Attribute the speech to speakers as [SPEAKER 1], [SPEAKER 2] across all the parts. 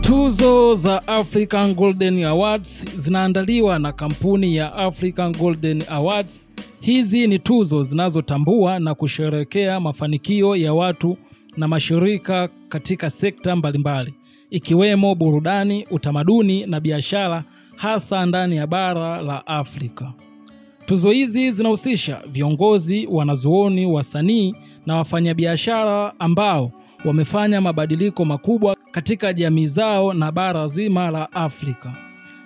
[SPEAKER 1] Tuzo za African Golden Awards zinaandaliwa na kampuni ya African Golden Awards. Hizi ni tuzo zinazotambua na kusherehekea mafanikio ya watu na mashirika katika sekta mbalimbali, ikiwemo burudani, utamaduni na biashara, hasa ndani ya bara la Afrika. Tuzo hizi zinahusisha viongozi, wanazuoni, wasanii na wafanyabiashara ambao wamefanya mabadiliko makubwa katika jamii zao na bara zima la Afrika.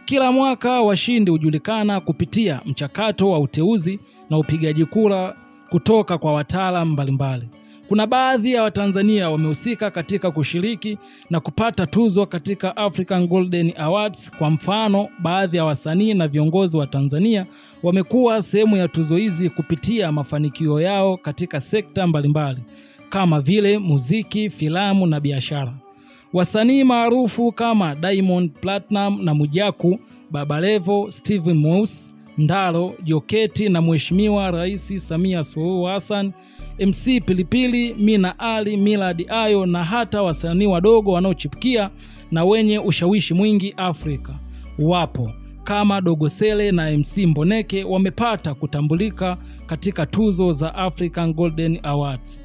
[SPEAKER 1] Kila mwaka washindi hujulikana kupitia mchakato wa uteuzi na upigaji kura kutoka kwa wataalamu mbalimbali. Kuna baadhi ya Watanzania wamehusika katika kushiriki na kupata tuzo katika African Golden Awards. Kwa mfano, baadhi ya wasanii na viongozi wa Tanzania wamekuwa sehemu ya tuzo hizi kupitia mafanikio yao katika sekta mbalimbali kama vile muziki, filamu na biashara. Wasanii maarufu kama Diamond Platnumz na Mwijaku, Baba Levo, Steve Mweusi, Ndaro, Joketi na Mheshimiwa Rais Samia Suluhu Hassan, MC Pilipili, Mina Ali, Millard Ayo na hata wasanii wadogo wanaochipukia na wenye ushawishi mwingi Afrika wapo kama Dogo Sele na MC Mboneke wamepata kutambulika katika tuzo za African Golden Awards.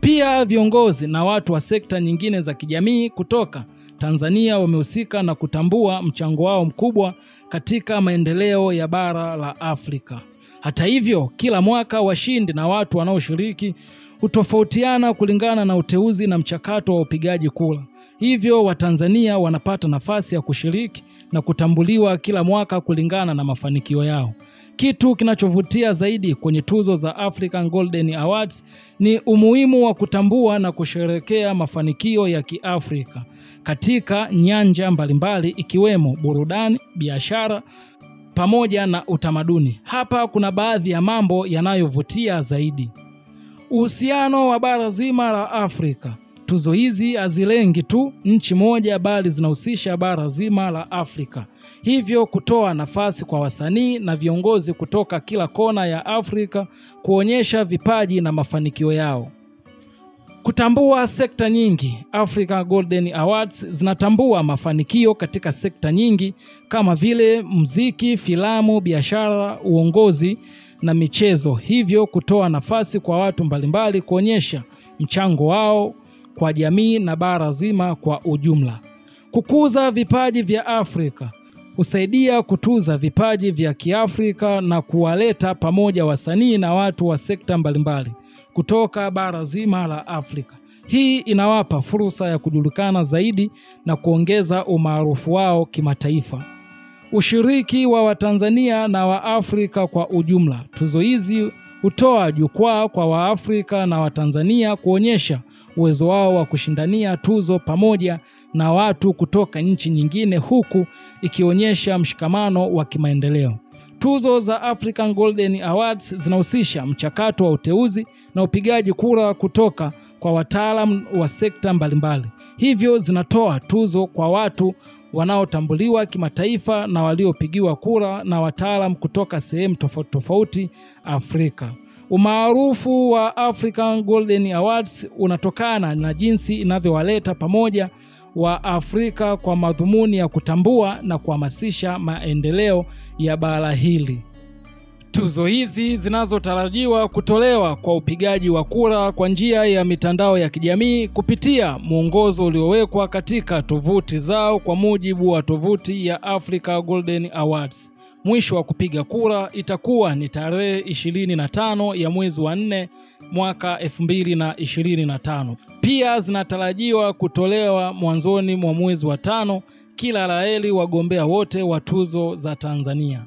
[SPEAKER 1] Pia viongozi na watu wa sekta nyingine za kijamii kutoka Tanzania wamehusika na kutambua mchango wao mkubwa katika maendeleo ya bara la Afrika. Hata hivyo, kila mwaka washindi na watu wanaoshiriki hutofautiana kulingana na uteuzi na mchakato wa upigaji kura. Hivyo Watanzania wanapata nafasi ya kushiriki na kutambuliwa kila mwaka kulingana na mafanikio yao. Kitu kinachovutia zaidi kwenye tuzo za African Golden Awards ni umuhimu wa kutambua na kusherehekea mafanikio ya Kiafrika katika nyanja mbalimbali ikiwemo burudani, biashara pamoja na utamaduni. Hapa kuna baadhi ya mambo yanayovutia zaidi. Uhusiano wa bara zima la Afrika. Tuzo hizi hazilengi tu nchi moja bali zinahusisha bara zima la Afrika. Hivyo kutoa nafasi kwa wasanii na viongozi kutoka kila kona ya Afrika kuonyesha vipaji na mafanikio yao. Kutambua sekta nyingi. Africa Golden Awards zinatambua mafanikio katika sekta nyingi kama vile muziki, filamu, biashara, uongozi na michezo. Hivyo kutoa nafasi kwa watu mbalimbali kuonyesha mchango wao kwa jamii na bara zima kwa ujumla. Kukuza vipaji vya Afrika husaidia kutuza vipaji vya Kiafrika na kuwaleta pamoja wasanii na watu wa sekta mbalimbali kutoka bara zima la Afrika. Hii inawapa fursa ya kujulikana zaidi na kuongeza umaarufu wao kimataifa. Ushiriki wa Watanzania na Waafrika kwa ujumla. Tuzo hizi hutoa jukwaa kwa Waafrika na Watanzania kuonyesha uwezo wao wa kushindania tuzo pamoja na watu kutoka nchi nyingine, huku ikionyesha mshikamano wa kimaendeleo. Tuzo za African Golden Awards zinahusisha mchakato wa uteuzi na upigaji kura kutoka kwa wataalamu wa sekta mbalimbali. Hivyo zinatoa tuzo kwa watu wanaotambuliwa kimataifa na waliopigiwa kura na wataalamu kutoka sehemu tofauti tofauti Afrika. Umaarufu wa African Golden Awards unatokana na jinsi inavyowaleta pamoja wa Afrika kwa madhumuni ya kutambua na kuhamasisha maendeleo ya bara hili. Tuzo hizi zinazotarajiwa kutolewa kwa upigaji wa kura kwa njia ya mitandao ya kijamii kupitia mwongozo uliowekwa katika tovuti zao kwa mujibu wa tovuti ya Africa Golden Awards. Mwisho wa kupiga kura itakuwa ni tarehe 25 ya mwezi wa 4 mwaka 2025. Pia zinatarajiwa kutolewa mwanzoni mwa mwezi wa 5. Kila la heri wagombea wote wa tuzo za Tanzania.